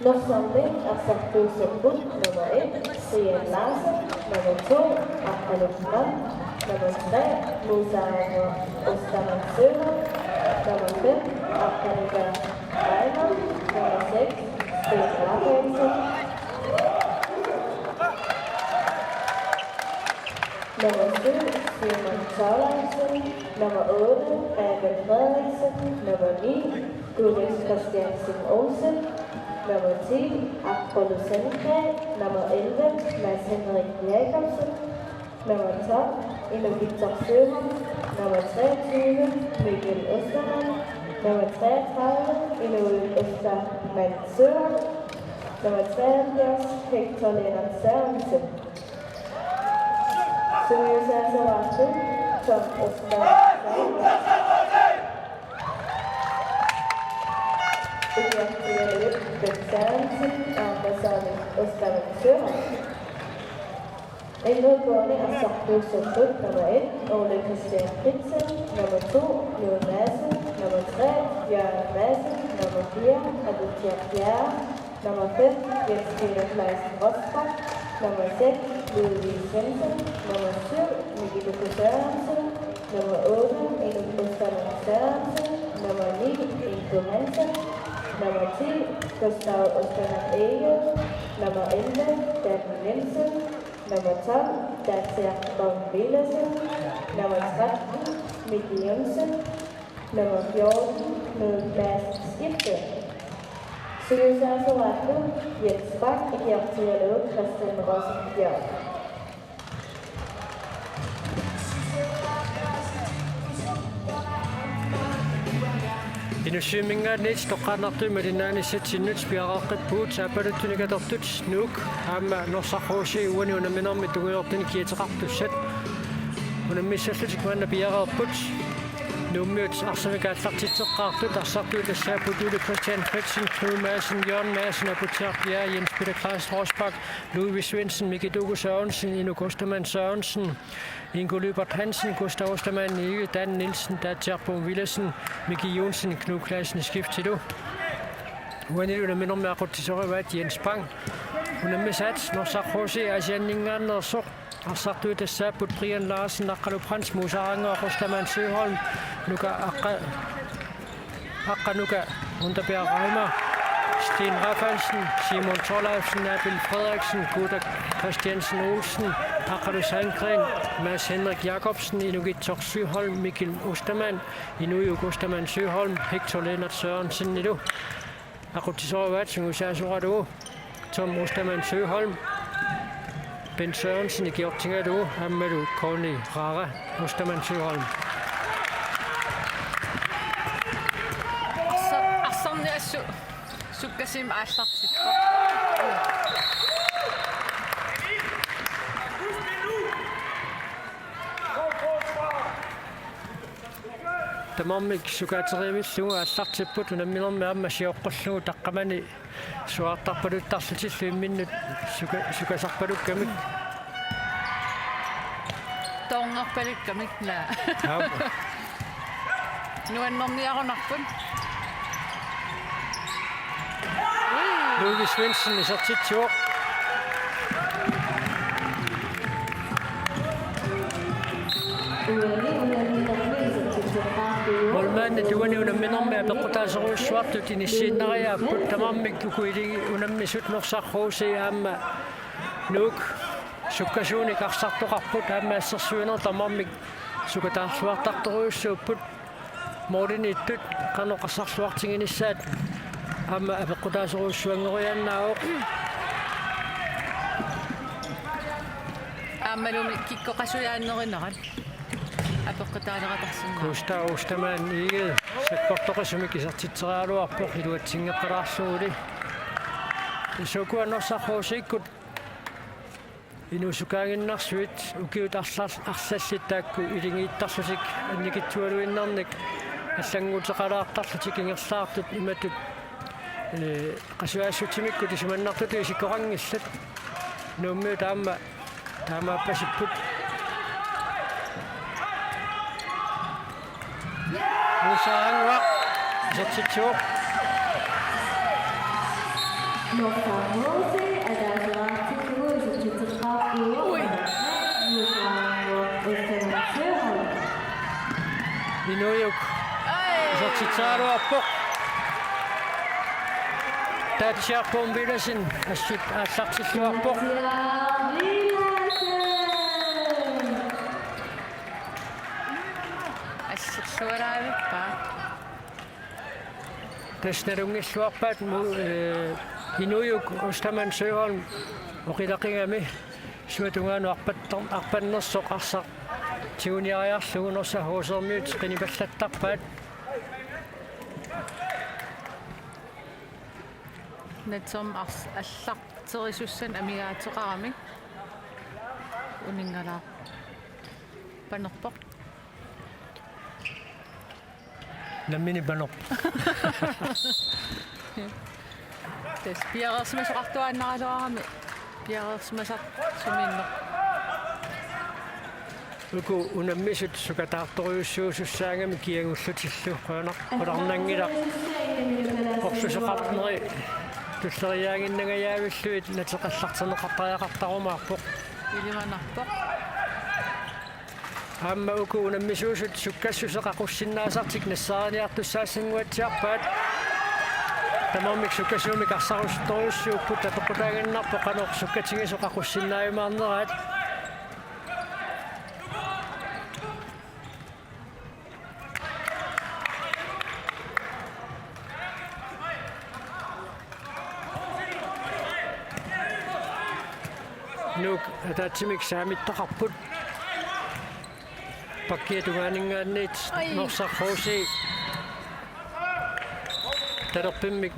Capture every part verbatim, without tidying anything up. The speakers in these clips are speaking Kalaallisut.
Norsarmi arsartuusupput nummer et, Brian Larsen, nummer to, Aqqalu Gram, nummer tre, Musa Ostermann Søholm, nummer fem, Aqqalu Reimer, nummer seks, Sten Rafaelsen, nummer syv, Simon Thorleifsen, nummer otte, Abel Frederiksen, nummer ni, Gullex Christiansen Olsen, nummer ti, Aqqalu Sandgreen, nummer elleve, Mads Henrik Jakobsen, nummer tolv, Inukitsoq Søholm, nummer treogtyve, Mikkel Ostermann, nummer treogtredive, Inuit Ostermann Søholm, nummer treoghalvfjerds, Hector Lennart Sørensen. Sungiusaasoraartut Tom Ostermann Sørensen, Ulrik Bent Sørensen, Anders Ostermann Sørensen. N K-ni arsartuusupput nummer et, Ole Christian Fritzen, nummer to, Knud Madsen, nummer tre, Jørgen Madsen, nummer fire, Abutia Bjerre, nummer fem, Jens Peter Kleist Rosbach, nummer seks, Ludvig Svendsen, nummer syv, Mikkel Sørensen, nummer otte, Inuk Ostermann Sørensen, nummer ni, Ingo Hansen, nummer ti, Gustav Ostermann Egede, nummer elleve, Dan Nielsen, nummer tolv, Dacia Bom Villadsen, nummer tretten, Mikkel Jensen, nummer fjorten, Knud Mads Skifte. Sungiusaasoraartut Jens Bang, ikiortigalugu Christian Rosenbjerg. Inussivimminngaanniit toqqaannartumik malinnaanissatsinnut piareeqqippugut, Aappaluttunik atortut Nuuk aamma Norsaq H C uani unamminermi tungujortunik kiateqartussat. Unammissallutik manna piareerput. Nuummiut arsamik aallartitseqqaartut arsartuut tassaapput Ole Christian Fritzen, Knud Madsen, Jørgen Madsen, Aputsiaq Bjerre, Jens Peter Kleist Rosbach, Ludvig Svendsen, Miki Tuku Sørensen, Inuk Ostermann Sørensen, Ingo Lybert Hansen, Gustav Ostermann Egede, Dan Nielsen, Datsiaq Bom Villadsen, Miki Johnsen, Knud Clausen skiftilu. Uanilu unamminermi aqutsisorivaat Jens Bang. Unammisaat Norsaq H C Aasianninngaanneersoq. Arsartuut tassaapput Brian Larsen, Aqqalu Frans, Musa Raannguaq, Ostermann Søholm, Nuka Aqqa, Aqqa Nuka, Underbjerg Reimer, Sten Rafaelsen, Simon Thorleifsen, Abel Frederiksen, Guda Christiansen Olsen, Aqqalu Sandgreen, Mads Henrik Jakobsen, Inukitsoq Søholm, Mikkel Ostermann, Inuiuk Ostermann Søholm, Hector Lennart Sørensenilu. Aqutsisorivaat sungiusaasoralugu Tom Ostermann Søholm, Bent Sørensen ikiortigalugu aammalu Connie Rara Ostermann Søholm. Arsa-, arsarneq assut sukkasuumik aallartippoq. Tamarmik sukaaterivillugu aallartipput unamminermi aamma sioqqullugu taqqamani suaartarpaluttarlutillu imminnut suka-, sukasarpalukkamik. Toorngarpalukkamik, naa. Aap. Nuannerniarunarput. Ludvig Svendsen isertitsivoq. Målmandit uani unamminermi apeqqutaasorujussuartut inissiinnariaapput, tamarmik uku iligi unammisut Norsaq H C aamma Nuuk sukkasuunik arsartoqarput, aamma assersuineq tamarmik sukataarluartartorujussuupput. Målimiittut qanoq arsarluartiginissaat aamma apeqqutaasorujussuanngoriaannaavoq. Aammalumi kikkoqasujaannerinerat apeqqutaaleratarsinnaavoq. Gustav Ostermann Egede sakkortoqisumik isertitseriaraluarpoq iluatsinngeqqalaarluguli. Soorlu Norsaq H C-kkut inuussukaaginnarsuit ukiut arlal-, arlallit taakku iligiittarlutik annikitsualuinnarnik allannguuteqalaartarlutik ingerlaartut imatut, ee, qasujaassutsimikkut isumannartutut isikkoqanngillat. Nuummiut aamma taamaappasipput. Musa Raannguaq isertitsivoq. Norsaq H C ataaseqartillugu isertitseqqaarpugut. Ui. Nuussaarnguaq Østergaard Søholm. Inuiup isertitseraluarpoq. Taatsiaq Poom Villadsen assut aallartilluarpoq. Taatsiaq Villadsen. Assersualaavippa. Tassa nalunngilluarpaat mu-, ee, Inuiup Ostermann Søholm oqilaqigami suatungaanut arpattar-, arpannersoq arsaq tiguniariarlugu Norsaq H C-miut qinipallattarpaat. Natsum ars-, allarterisussanik amigaateqarami. Uninngalaaq. Panerpoq. Nammineq panerpoq. Tassa piareersimasoqartuaannaraluarami. Piareersimasartoq sumiinneq. Uku unammisut sukataartorujussuusussaagami kiagullutillu, qujanaq-, qularnanngilaq. Qorsuseqarneri tulleriiaaginnangajaavillugit nateqallartinneqartariaqartarumaarpoq. Ilimanarpoq. Aamma uku unammisuusut sukkassuseq aqussinnaasartik nassaariniartussaassanguatsiarpaat. Tamarmik sukkasuumik arsarusuttorujussuupput, tapeqqutaaginnarpoq qanoq sukkatigisoq aqussinnaajumaarneraat. Nuuk ataatsimik saamittaqarput. Pakkia tungaaninngaanniit. Ai. Norsaq H C. Talerpimmik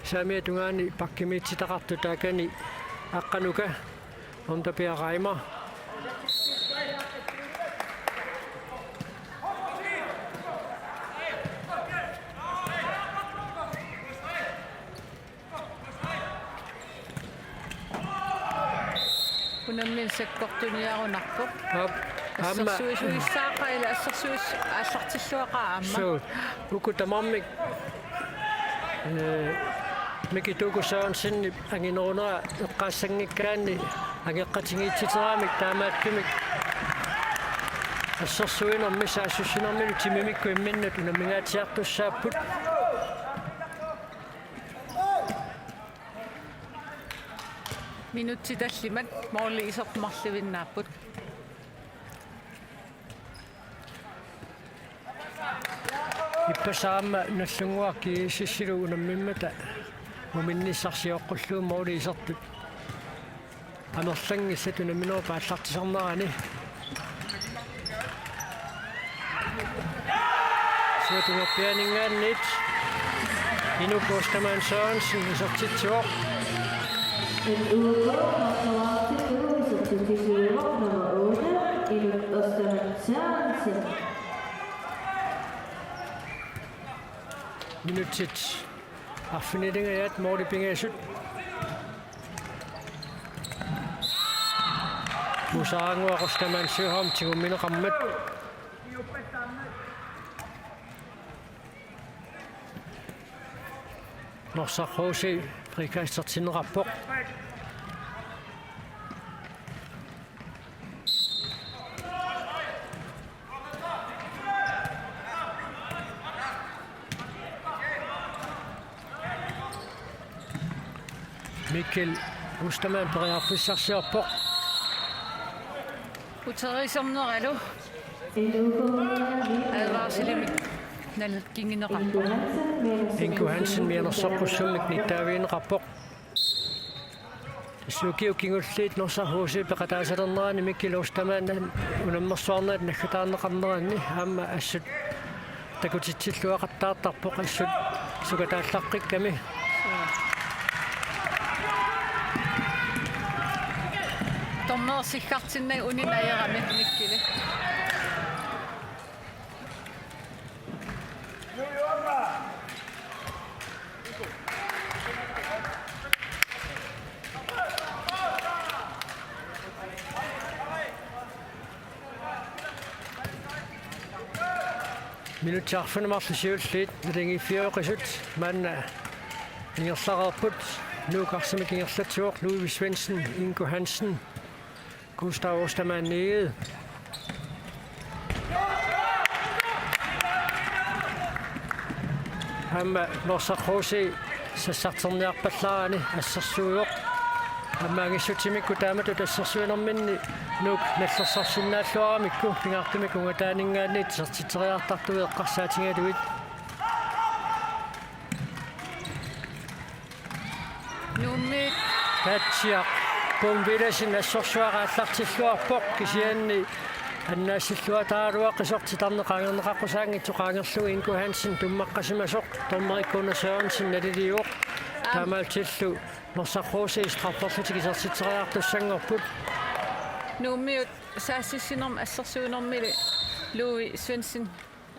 saamiata tungaani pakkimiititaqartoq taakani Aqqanuka. Onda Pierre Reimer. Unammineq sakkortuniarunarpoq. Aap. Aamma. Assersuisuissaaqaaq ilaa, assersuis-, aallartilluaqaaq aamma. Suu, uku tamarmik, ee, Miki Tuuku Sørensenip anginerunera eqqaassanngikkaanni angeqqatigiissiteramik taamaattumik assersuinermi saassussinermilu timimikkut imminnut unammingaatsiartussaapput. Minutsit tallimat måli isertut marluinnaapput. Ippassaq aamma Nagdlunguaq GSS-ilu unammimmata muminnissaq sioqqullugu måli isertut amerlanngillat unamminerup aallartisarnerani. Suatungaaninngaanniit Inuk Ostermann Sørensen isertitsivoq. Inuk Ostermann Sørensen isertitsivoq, nummer otte, Inuk Ostermann Sørensen. Minutsit arfinilingajat målip pingasut. Musaanguaq Ostermann Søholm tigummineqarmat. Norsaq H C frikastertinneqarpoq. Mikkel Ostermann periarfissarsiorpoq. Uteriiserneralu. Advarsilimik nalakkingineqarpoq. Inku Hansen mianersoqqussummik nittaavigineqarpoq. Tassa ukiut kingulliit Norsaq H C peqataasalernerani Mikkel Ostermann unammersuarnerit naggataarneqarneranni aamma assut takutitsilluaqattaartarpoq assut sukataallaqqikkami. Dommerip siggartinnagit uninngajaramik Mikkeli. Minutsit arfineq-marluk siulliit naligiiffioqisut maanna Ingerlareerput. Nuuk arsamik ingerlatsivoq. Louis Svendsen, Ingo Hansen, Gustav Ostermann Egede. Aamma Norsaq H C sassarterniarpallaarani assersuivoq. Aamma angissutimikkut taamatut assersuinerminni Nuuk nallersarsinnaalluaramikku pingaartumik ungataaninngaanniit isertitseriartartut eqqarsaatigalugit. Nuummiit. Taatsiaq Poom Villadsen assorsuaq aallartilluarpoq, kisianni annaassilluataaraluaqisoq titarneq qaangerneqaqqusaanngitsoq qaangerlugu Ingo Hansen tummaqqasimasoq, dommerit Gunnar Sørensen naliliivoq. Aam. Taamaalillutillu Norsaq H C strafferlutik isertitseriartussanngorput. Nuummiut saassussinermi assersuinermili Louis Svendsen,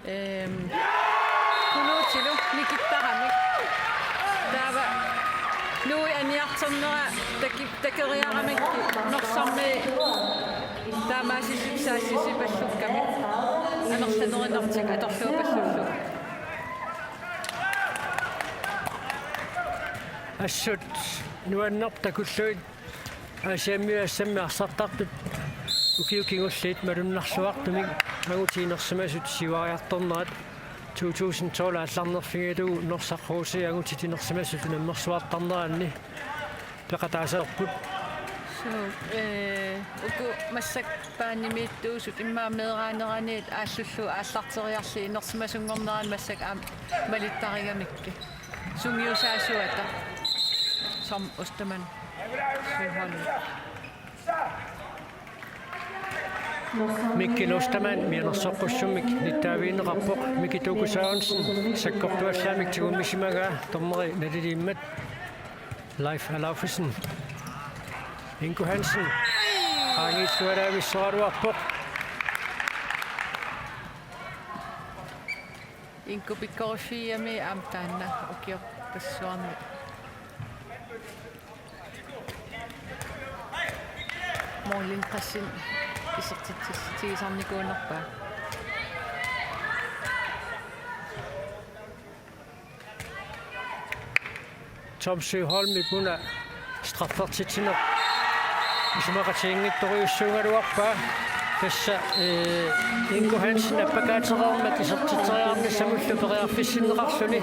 ehm, kunuutilu nikittaramik. Taava Louis aniarternera taki-, takeriaramikku Norsarmiut taamaasilluni saassussipallukkamik. Amerlanerinertik atorluapallullu. Assut nuannertaqqullugit Aasiammiut assammik arsartartut ukiut kingulliit malunnarluartumik angutit inersimasut siuariartornerat to tusind tolv aallarnerfigalugu Norsaq H C angutit inersimasut unammersuartarneranni peqataasereerput. Suu, eh, uku massakkut paanimiittuusut immaqa meeraaneraniit aallullugu aallarteriarlugit inersimasunngornerani massakkut aamma malittarigamikku. Sungiusaasuata. Tom Ostermann. Søholm. Mikkel Ostermann mianersoqqussummik nittaavigineqarpoq, Miki Tuku Sørensen sakkortuallaamik tigummisimagaa dommeri naliliimmat. Leif Alaufesen. Ingo Hansen. Qaangiitsualaavissoraluarpoq. Ingo pikkoriffigigamigit aamma taanna ukiorpassuarni målindtassin isertitsissutigisarnikuunerpaa. Tom Søholmip una straffertitsineq isumaqatigiinngitsorujussuugaluarpaa. Tassa, eh, Ingo Hansen appakaatereermat isertitseriarnissamullu periarfissinneqarluni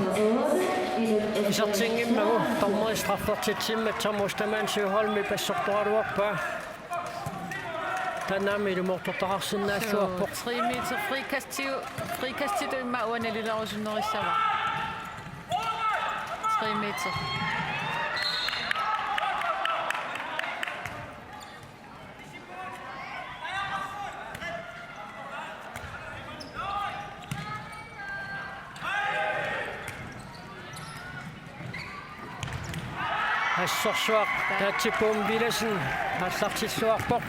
isertinngimmagu dommeri straffertitsimmat Tom Ostermann Søholmip assortoraluarpaa. Taanna aamma ilumoortortaqarsinnaalluarpoq. Suu, tre meter frikastigu, frikastitut immaqa uanga nalilerusunnerissavara. Tre meter. Assorsuaq Taatsi Poom Villadsen aallartilluarpoq.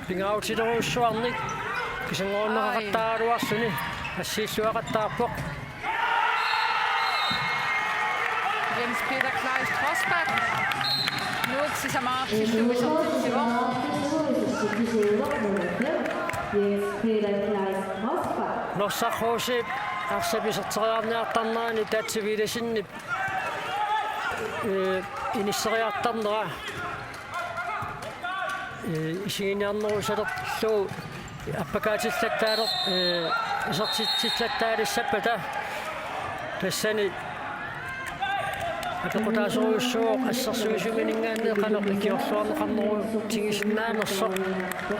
Pingaarutilerujussuarnik kisanngorunnaqaqattaaraluarluni assiilluaqattaarpoq. Jens Peter Kleist Rosbach. Nuuk sisamaqartillugu isertitsivoq. Norsaq H C-p arsap iserteriarniartarnerani Taatsi Villadsenip, eh, inisseriartarnera, eh, isiginiarnerusalerlugu appakaatillattaaleq, eh, isertitsillattaalissappata tassani apeqqutaasorujussuuvoq assersuisumininngaanniit qanoq ikiorluarneqarnerutigisinnaannersoq.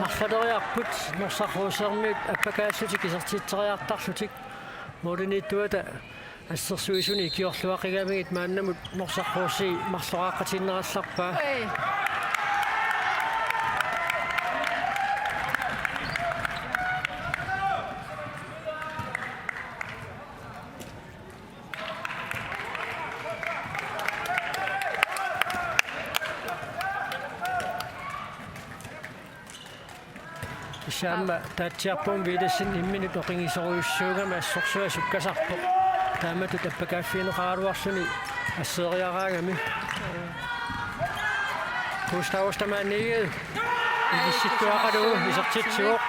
Arlaleriarput Norsaq H C-rmiut appakaallutik isertitseriartarlutik. Målimiittuata assersuisuni ikiorluaqigamigit maannamut Norsaq H C marloraaqatigiinnerallarpaa. Oi. Tassa aamma Taatsiaq Poom Villadsen imminut oqingisorujussuugami assorsuaq sukkasarpoq. Taamatut appakaaffigineqaraluarluni asseeriaraangami. Gustav Ostermann Egede inissittuaqalugu isertitsivoq.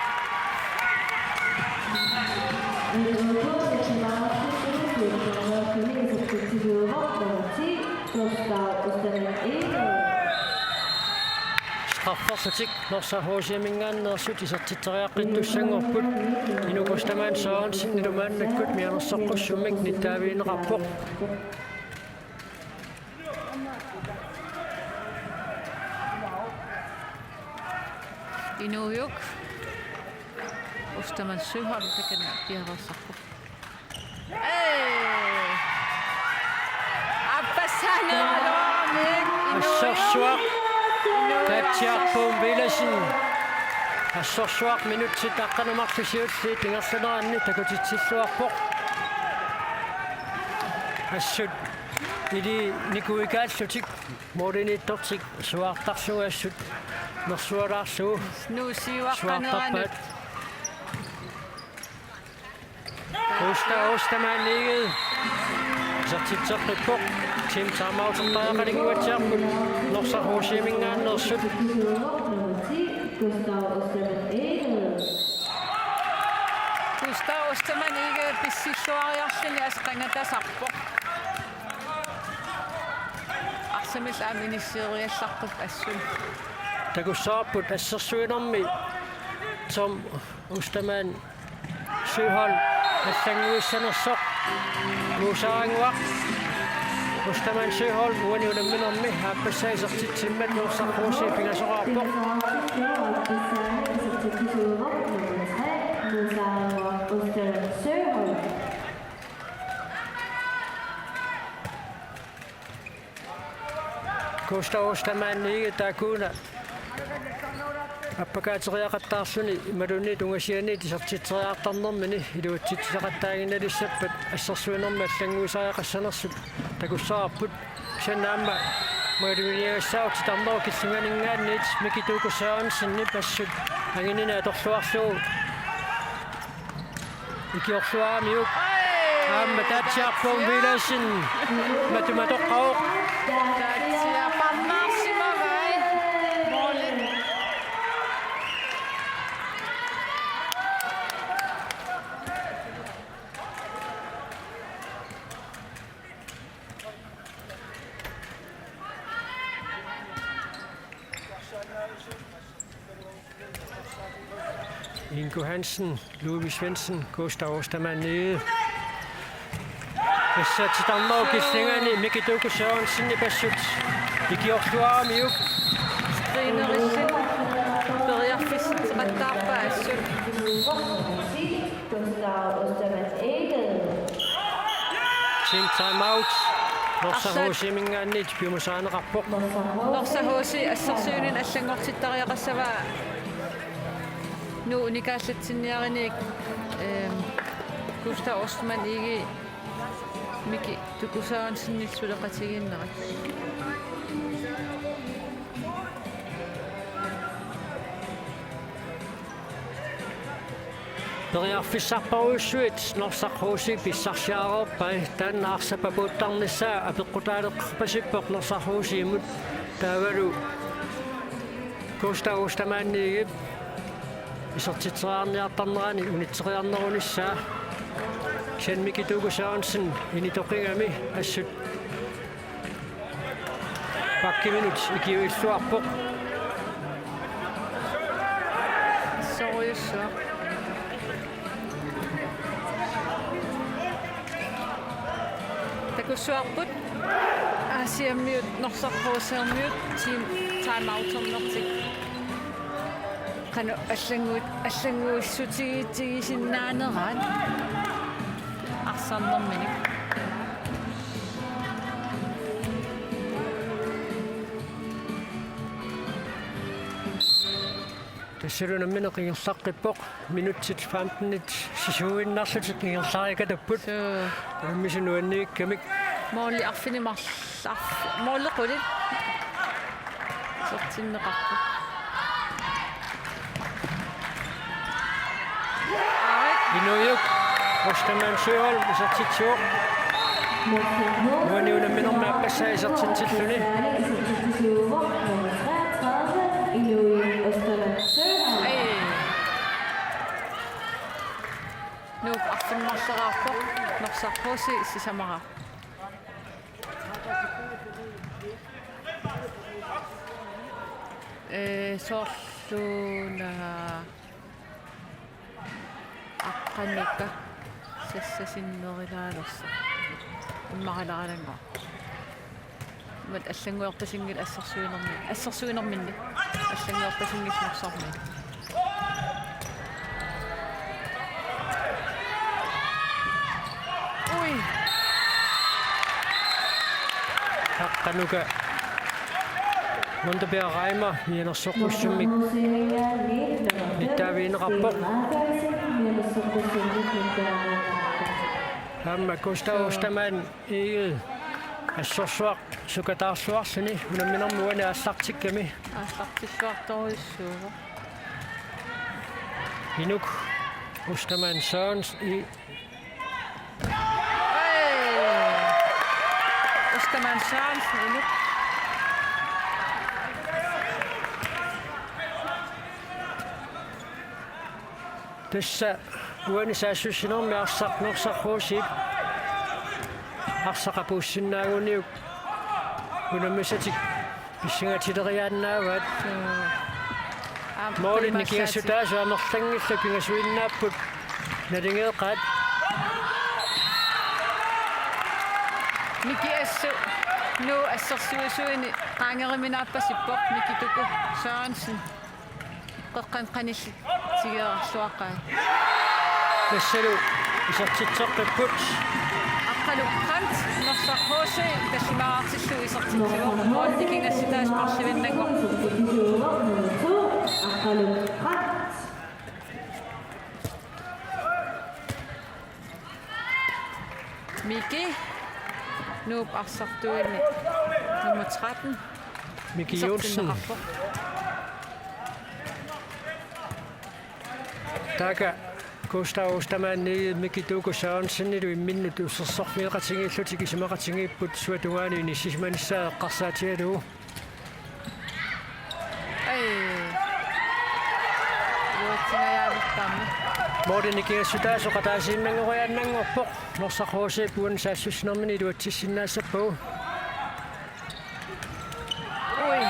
Qarfarlutik Norsaq H C-minngaanneersut isertitseriaqqittussanngorput. Inuk Ostermann Sørensen ilumaannakkut mianersoqqussummik nittaavigineqarpoq. Inuujuk Ostermann Søholm takanna piareersarpoq. Ee. Appassaaneraluarmik. Assorsuaq. Inuujuk. Taatsiarpuum Villadsen. Assorsuaq minutsit aqqaneq-marluk siulliit ingerlaneranni takutitsilluarpoq. Assut ili nikuikaallutik. Målimiittortik suaartarlugit assut nersualaarlugu. Nuusiuaqqaneranut. Suaartarpaat. Gustav Ostermann Egede isertitseqqippoq. Team timeout-ertariaqalinnguatsiarput Norsaq H C-minngaanneersut. Gustav Ostermann Egede. Gustav Ostermann Egede pissilluariarluni aseqangatasarpoq. Arsamik aamma inissiiallarput assut. Takussavarput assersuinermi Tom Ostermann Søholm allannguissanersoq. Muusaaranguaq. Ostermann Søholm uani unamminermi aappassaa isertitsimmat Norsaq H C pingasoraarpoq. Ostermann Søholm. Gustav Ostermann Egede taakkuuna appakaateriaqattaarluni imaluunniit ungasianiit isertitseriartarnermini iluatsitsisaqattaaginnalissappat assersuinermi allannguisariaqassanersut takussavarput. Kisianni aamma målimiigassaavoq titarnerup killinganinngaanniit Miki Tuuku Sørensenip assut anginini atorluarlugu. Ikiorluaramiuk. Aamma Taatsiarpuum Villadsen. Matumatoqqavoq. Taatsiarparnaarsimavai. Målit. Ingo Hansen, Ludvig Svendsen, Gustav Ostermann Egede. Tassa titarnerup killingani Miki Tuuku Sørensenip assut ikiorluaramiuk. Skrinerissin periarfissaqattaarpaa assut. Gustav Ostermann Egede. Team timeout. Norsaq Arlaat. H C-minngaanniit piumasarineqarpoq. Norsaq H C assersuinermi allanngortittariaqassavaa. Nuup unikaallatsinniariniit, ehm, Gustav Ostermann Egede Miki Tuuku Sørensenip suleqatigiinnerat. Periarfissarpassuit Norsaq H C pissarsiareerpai, taanna arsap apuuttarnissaa apeqqutaaleqqipasippoq Norsaq H C-mut taavalu Gustav Ostermann Egedep isertitseriarniartarnerani unitseriarnerunissaa. Kisianni Miki Tuuku Sørensen initoqigami assut pakkiminut ikiuilluarpoq. Sorujussuaq. Takussavarput Aasiammiut Norsaq H C-miut team timeout-ernertik. Qanoq allannguit-, allannguissutigisinnaaneraat arsarnerminik. Tassalu nammineq ingerlaqqippoq, minutsit femtenit sisuinnarlutik ingerlareerikkatsipput. Suu. Unammisut nuanniikkamik. Måli arfineq-marl-, arf-, måli qulit. Isertinneqarpoq. Inuujuk Ostermann Søholm isertitsivoq. Uani unamminermi aappassaa isertitsilluni. Ai. Nuup arfineq-marleraarpoq, Norsaq H C sisamaraarpoq. Ee, soorluuna aqqanuka sassasinnerilaarlusi. Immaralaarannguaq. Mat allannguerpasinngilaq assersuinermi. Assersuinerminni. Allannguerpasinngilaq norsarmi. Ui. Aqqanuka. Muntapiaq Raima, Mianersoqqussummik nittaavigineqarpoq. Aamma Gustav Ostermann, Egede, assorsuaq sukataarluarluni, unamminermi uani aallartikkami. Aallartilluartorujussuuvoq. Inuk Ostermann Sørensen, i- Hey! Ostermann Sørensen, Inuk. Tassa uani saassussinermi arsaq Norsaq H C-p arsaq apuussinnaaguniuk unammisatik pissangatileriaannaavaat. Suu. Aamma, målit nikingassutaasut amerlanngillat pingasuinnaapput naligeeqaat. Miki Assut Nuuk assersuisuini qaangeruminaappasippoq, Miki Tuku Sørensen. Qeqqanut qanillit tigiarluaqai. Tassalu isertitseqqipput. Aqqalu Brandt, Norsaq H C, tallimaartillugu isertitsivoq. Målit nikingassutaasut marluinnanngorput. Aqqalu Brandt. Miki, Nuup arsartuini nummer tretten. Miki Johnsen. Isertinneqarpoq. Taakku Gustav Ostermann, Miki Tuku Sørensenilu imminnut ussersorfigeqatigiillutik isumaqatigiipput suatungaani inissisimanissaa eqqarsaatigalugu. Ai. Iluatsingajaavittarmi. Målit nikingassutaasut qataasiinnanngoriaannanngorpoq. Norsaq H C-p uani saassussinermini iluatsissinnaassapput. Ui.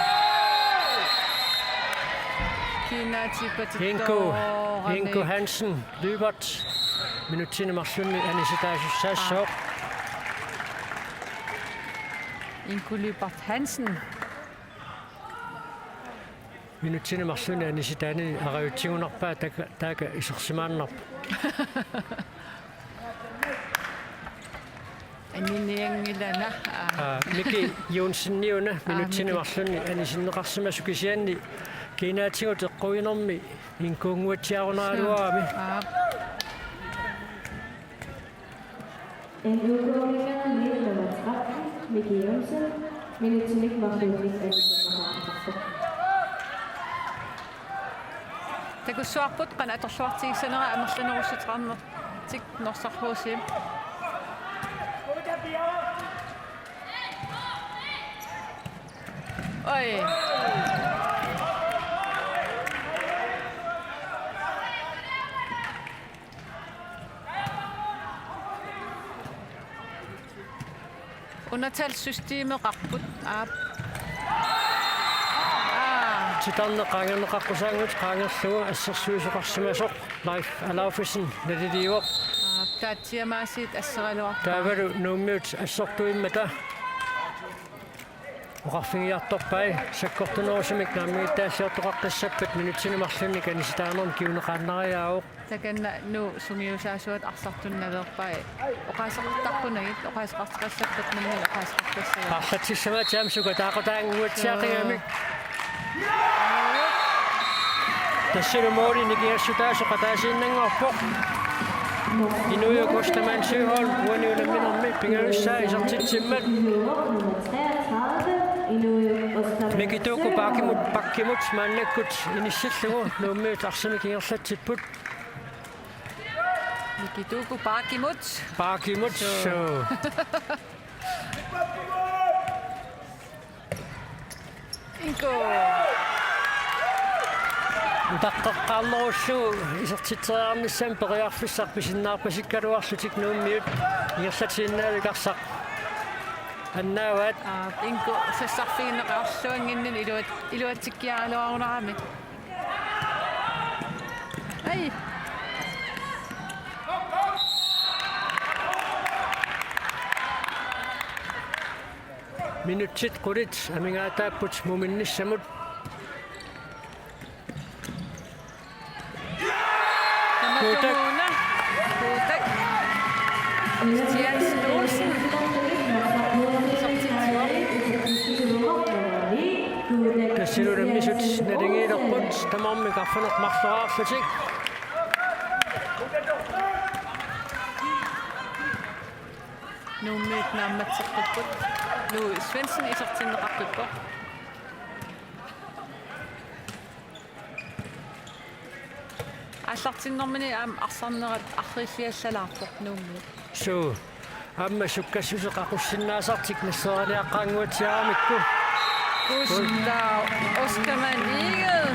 Kiinnaatippatittoorami. Ingo, Ingo Hansen, Lybert. Minutsini marlunni anisitaasussaassaaq. Aa. Ingo Lybert Hansen. Minutsini marlunni anisitaanini arajutsigunarpaa taakku, taakku isersimaannarput. Aninianngilanga, aa. Aa, Miki Johnsen-iuna. Aa, minutsini Miki. Marlunni anisinneqarsimasoq, kisianni kiinaatigut eqquinermi Ingunnguatsiarunaraluarami. Suu. Aa. N U K-minngaanniit nummer tretten, Miki Johnsen, minutsinik marluunniit anisinneqartoq. Takussuarput qanoq atorluartigissanera amerlanerussuteqarnertik Norsaq H C-p. Oj. Undertalssystemeqarput, aap. Aa. Titarneq qaangerneqaqqusaanngitsoq qaangerlugu assersuisoqarsimasoq Leif Alaufesen naliliivoq. Aap, taatsiamaasiit asseraluarpaa. Taavalu Nuummiut assortuimmata oqarfigiartorpai sakkortunerusumik naammagittaalliortoqaqqissappat minutsini marlunni anisitaanermi kinguneqaannariaavoq. Takanna Nuuk sungiusaasuat arsartunik naveerpai. Oqaaseqartarpunagit, oqaaseqarteqassapput nammineq oqaaseqartassagaat. Paarlatsissamaatsit aamma sukataaqutaannguatsiaqigamik. Tassalu målit nikingassutaasut qataasiinnanngorpoq. Inuiup Ostermann Søholm uani unamminermi pingajussaa isertitsimmat. Miki Tuku Bakkimut, Bakkimut maannakkut inissillugu Nuummiut arsamik ingerlatsipput. Miki Tuku Bakkimut. Bakkimut. Suu. Suu. Ingo. Utaqqeqqaarnerullugu isertitseriarnissamut periarfissaq pisinnaarpasikkaluarlutik Nuummiut ingerlatiinnaavik arsaq. Annaavaat. Aa, Ingu sassarfigineqarluannginneq iluat-, iluatsikkiaraluarunarami. Ai. Minutsit qulit amigaataapput muminnissamut. Kuutak. Kuutak. Kristian Olsen. Sortitsivoq. Tassalu unammisut naligiilerput tamarmik arfineq-marloriarlutik. Nuummiut naammatseqqipput. Louis Svendsen isertinneqaqqippoq. Aallartinnermini aamma arsarnerat arriilliallalaarpoq Nuummiut. Suu, aamma sukkassuseq aqussinnaasartik nassueraniaqqaannguatsiaramikku. Gustav Ostermann Egede.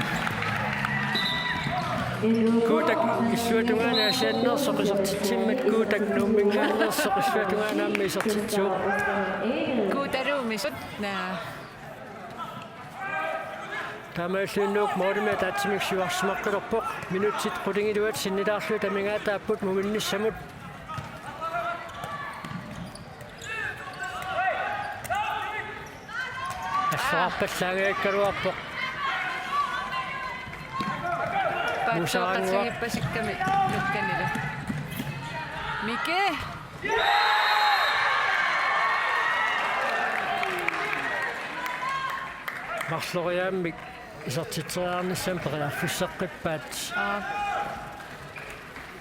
Kuutak illuatungaani Aasianneersoq isertitsimmat Kuutak Nuumminngaanneersoq illuatungaani aamma isertitsivoq. Kuutaluumisut naa. Taamaalilluinnaq Nuuk målimik ataatsimik siuarsimaqqilerpoq. Minutsit qulingiluat sinnilaarlugit amigaataapput muminnissamut. Assorarpallaangajakkaluarpoq. Paatsoortatigippasikkami nukkanilu. Miki. Marloriaammik isertitseriarnissamut periarfisseqqippaat. Aa.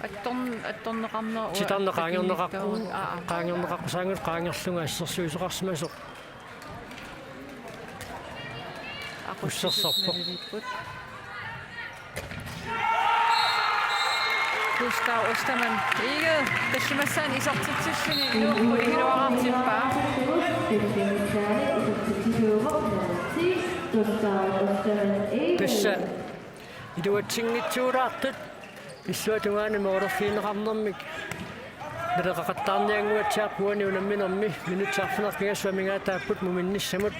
Attorn-, attorneqarnera ua-, titarneq qaangerneqar-, aa, aa. Qaangerneqaqqusaanngilaq qaangerlunga assersuisoqarsimasoq. Aqussersorpoq. Naliliipput. Gustav Ostermann Egede, tallimassaani isertitsilluni Nuuk qulingiluaraartippaa. Tassa iluatsinngitsuulaartut illuatungaani målerfigineqarnermik naleqaqattaarniannguatsiarput uani unamminermi minutsit arfineq-pingasut amigaataapput muminnissamut.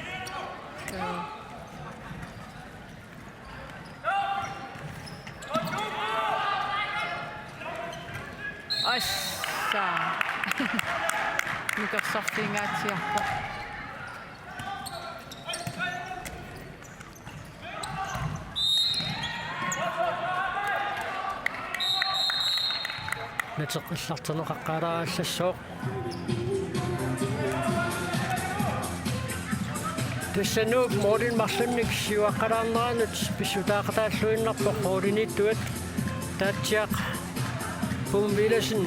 Assa. Nukersorfiingaatsiarpoq. Nateqqillarterneqaqqaalaarallassaaq. Tassa Nuuk målinik marlunnik siuaqqalaarneranut pissutaaqataalluinnarpoq målimiittuat Taatsiaq Pum Villadsen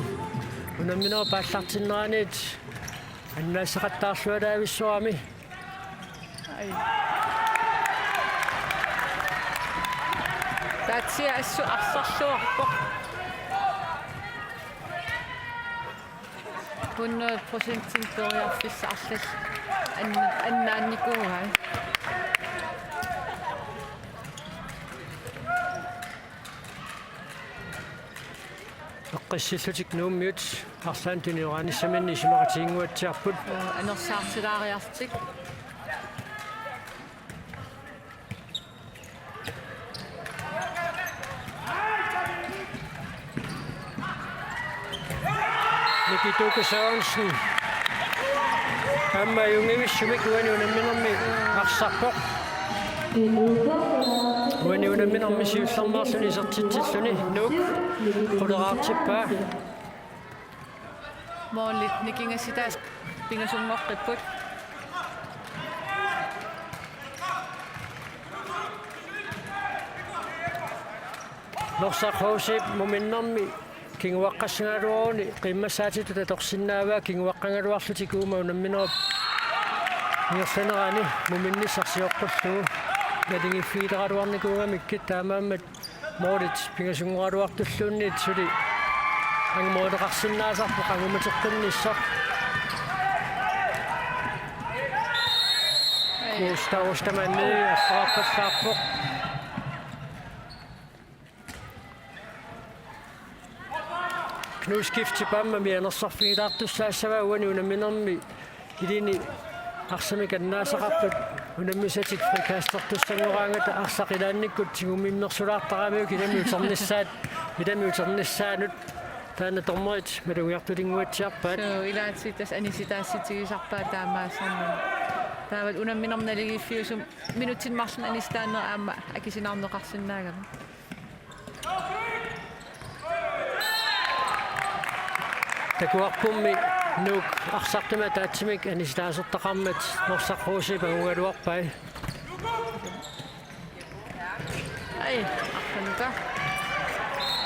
unamminerup aallartinneraniit annaasaqattaarlualaavissorami. Ai. Taatsiaq assut arsarluarpoq. Hundrede procent periarfissarluni an-, annaannikuugai. Eqqissillutik Nuummiut arlaannik tunioraanissaminnut isumaqatiginnguatsiarput. Anersaartilaariarlutik. Miki Tuke Sørensen. Aamma ajunngivissumik uani unamminermi arsarpoq. Uani unamminermi siullermeerluni isertitsilluni Nuuk quleraartippaa. Målit nikingassitaasut pingasunngoqqipput. Norsaq H C-p muminnermi kinguaqqassagaluaruni qiimmassaatitut atorsinnaavaa kinguaqqagaluarlutik uuma unamminerup ingerlanerani muminnissaq sioqqullugu naligiiffigileraluarnikuugamikkit taamaammat målit pingasunngoraluartulluunniit suli angumoorneqarsinnaasarpoq angumateqqinnissaq. Gustav Ostermann assorarpallaarpoq. Knud Skiftip aamma mianersorfigilaartussaassavaa uani unamminermi ilini Arsamik annaasaqarput unammisatik frikastertussanngorangata arsaq ilaannikkut tigummimmissulaartaramiuk ilami uternissaat, ilami uternissaanut. Taanna dommerit malugiartulinnguatsiarpaat. Suu, ilaatigut tassa anisitaassutigisarpaat taamaasilluni. Taavalu unamminermi naligiiffiusumi minutsit marluk anisitaanera aamma akisinaarneqarsinnaagami. Takuarpummi Nuuk arsartumi ataatsimik anisitaasertaqarmat Norsaq H C-p angugaluarpai. Ai, arsanuka.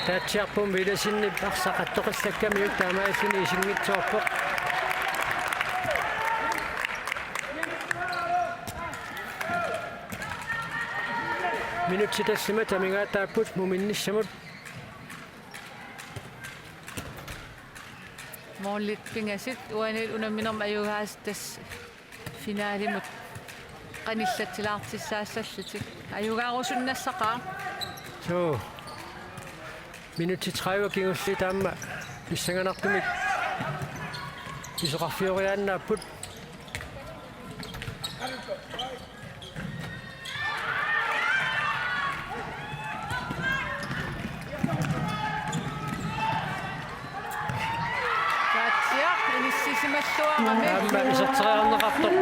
Taatsiarpummi Villadsenip arsaq attoqillakkamiuk taamaalilluni isinngitsoorpoq. Minutsit tallimat amigaataapput muminnissamut. Målit pingasut uanilu unamminermi ajugaasut tassa finalimut qanillatsilaartussaassallutik. Ajugaarusunnassaqaaq. Suu. Minutsit tredive kingulliit aamma pissanganartumik pisoqarfioriaannaapput. Taatsiaq inissisimalluarami. Aamma iserteriarneqartoq.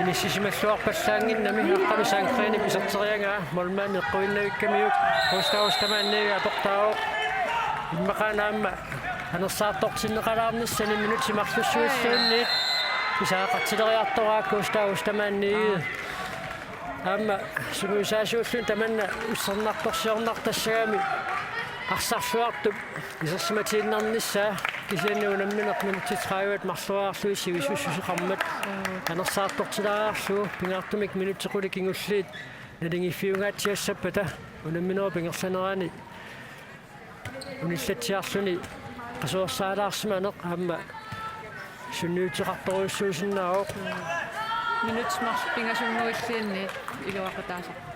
Inissisimalluarpallaannginnami, aqqami Sandgrenip iserteriaraa, målmand eqquinnaavikkamiuk, Gustav Ostermann niiga atortaavoq. Immaqa aamma anersaartortinneqalaarnissani minutsit marlussuilluunniit pisariaqartileriartoraat Gustav Ostermann niiga. Aamma sungiusaasuulluni tamanna ussernartorsiornartassagami arsarluartup isersimatiinnarnissaa, kisianni unammineq minutsit tredive marloriarlugit sivisussuseqarmat anersaartortilaariarlugu pingaartumik minutsit qulit kingulliit naligiiffiungaatsiassappata unamminerup ingerlanerani unillatsiarluni qasuersaalaarsimaneq aamma sunniuteqartorujussuusinnaavoq. Minutsit marluk pingasunnguilluunniit iluaqutaasarpoq.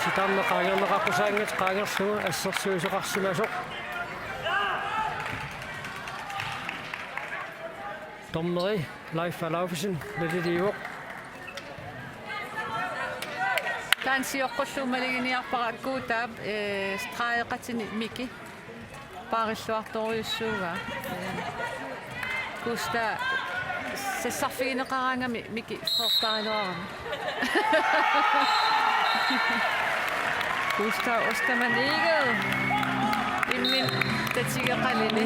Titarneq qaangerneqaqqusaanngitsoq qaangerlugu assersuisoqarsimasoq. Dommeri Leif Alaufesen naliliivoq. Taanna sioqqullugu maluginiarpara Guutap, eh, stregeqatini Miki paarilluartorujussuugaa. Gustav sassarfigineqaraangami Miki soortariluarami. Gustav Ostermann Egede. Imminut tatigeqaluni.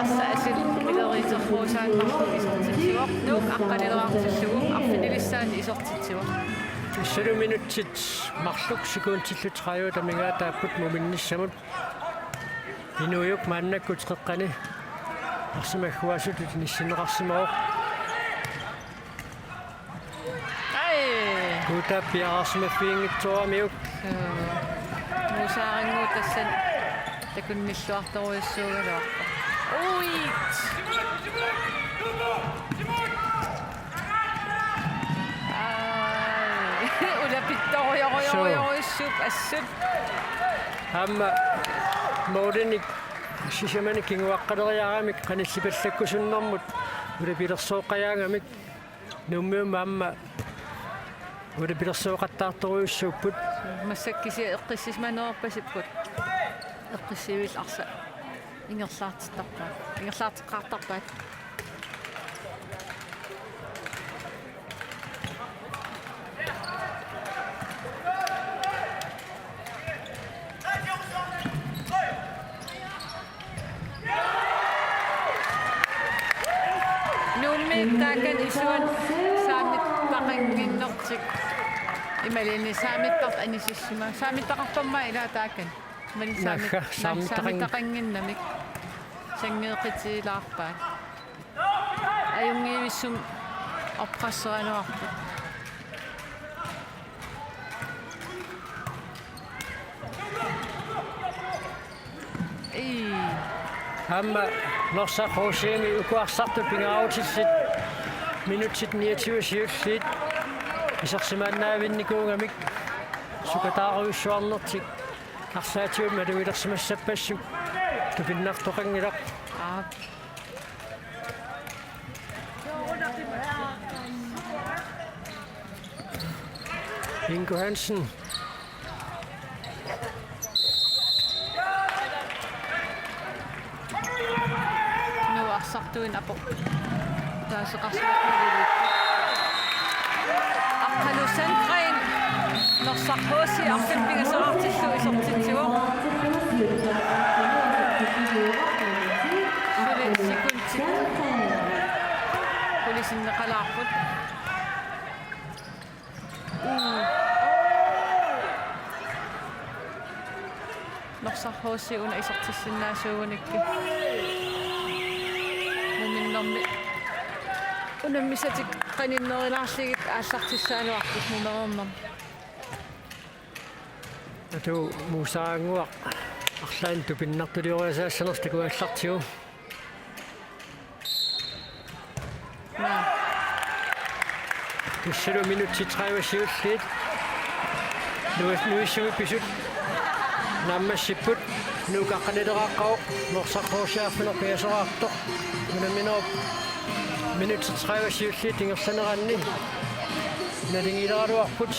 Arsaq asil ileriuterruusaannarlugu isertitsivoq. Nuuk aqqanilerartillugu arfinilissaani isertitsivoq. Tassalu minutsit marluk sekundillu tredive amigaataapput muminnissamut. Inuujuk maannakkut qeqqani arsamagguaasutut inissinneqarsimavoq. Ai. Guutap piareersimaffiginngitsooramiuk. Suu. Musaarannguup tassani takunnilluartorujussuugaluarpoq. Uit. Ai. Ulapittorujorujorujussuup assut. Aamma målinik sisamanik kinguaqqaleriaramik qanillipallakkusunnermut ulapilersooqqajaangamik. Nuummiummi aamma ulapilersooqattaartorujussuupput. Massakkut kisianni eqqissisimanerpasipput. Eqqissivillu arsaq ingerlaartittarpaat. Ingerlaarteqqaartarpaat. Nuummiit taakani isuani saamittaqannginnertik. Imaluunniit saamittaq anisissima. Saamittaqarpammaa ilaa taakani. Mani saami-, naagga, saami-, saamittaqan-, saamittaqannginnamik. Sanngeeqqitilaarpaat. Ajunngivissumik oppresseraluarput. Ii. Aamma Norsaq H C-mi uku arsartut pingaarutillit Minutsit niogtyve siulliit isersimaannaavinnikuugamik sukataarujussuarnertik arlaatigut malugilersimassappassuk tupinnartoqanngilaq. Aap. Ingo Hansen. Nuup arsartuinnaq apoq. Taaseqarsuaqqulivik. Aqqalu Sandgreen. Norsaq H C arsaq pingasoriartillugu isertitsivoq. Suli sekundit qulit sinneqalaarput. Norsaq H C una isertissinnaasuugunikkit. Muminnermi unammisatik qaninnerulaarlugit aallartissaanuarput mumereernermi. Atu Muusaraannguaq arlaannik tupinnartulioriasaassanersoq takuallartigu. Naa. Tassalu minutsit tredive siulliit. Nuis-, Nuissummi pisut naammassipput. Nuuk aqqanileqaqqavoq. Norsaq H C arfineq-pingasoraartoq. Unamminerup minutsit tredive siulliit ingerlaneranni naligiileraluarput.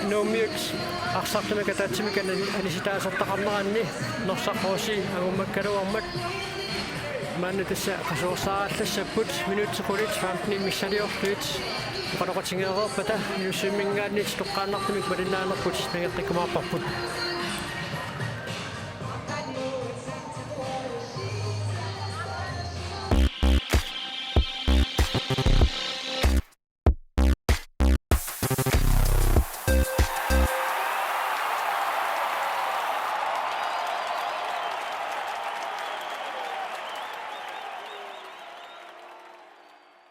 Nuummiut arsartumik ataatsimik ani-, anisitaasortaqarneranni Norsaq H C angummakkaluarmat. Maanna tassa qasuersaarallassapput minutsit qulit femtenit missiliorlugit oqaloqatigeereerpata Nuissuminngaanniit toqqaannartumik malinnaanerput nangeqqikkumaarparput.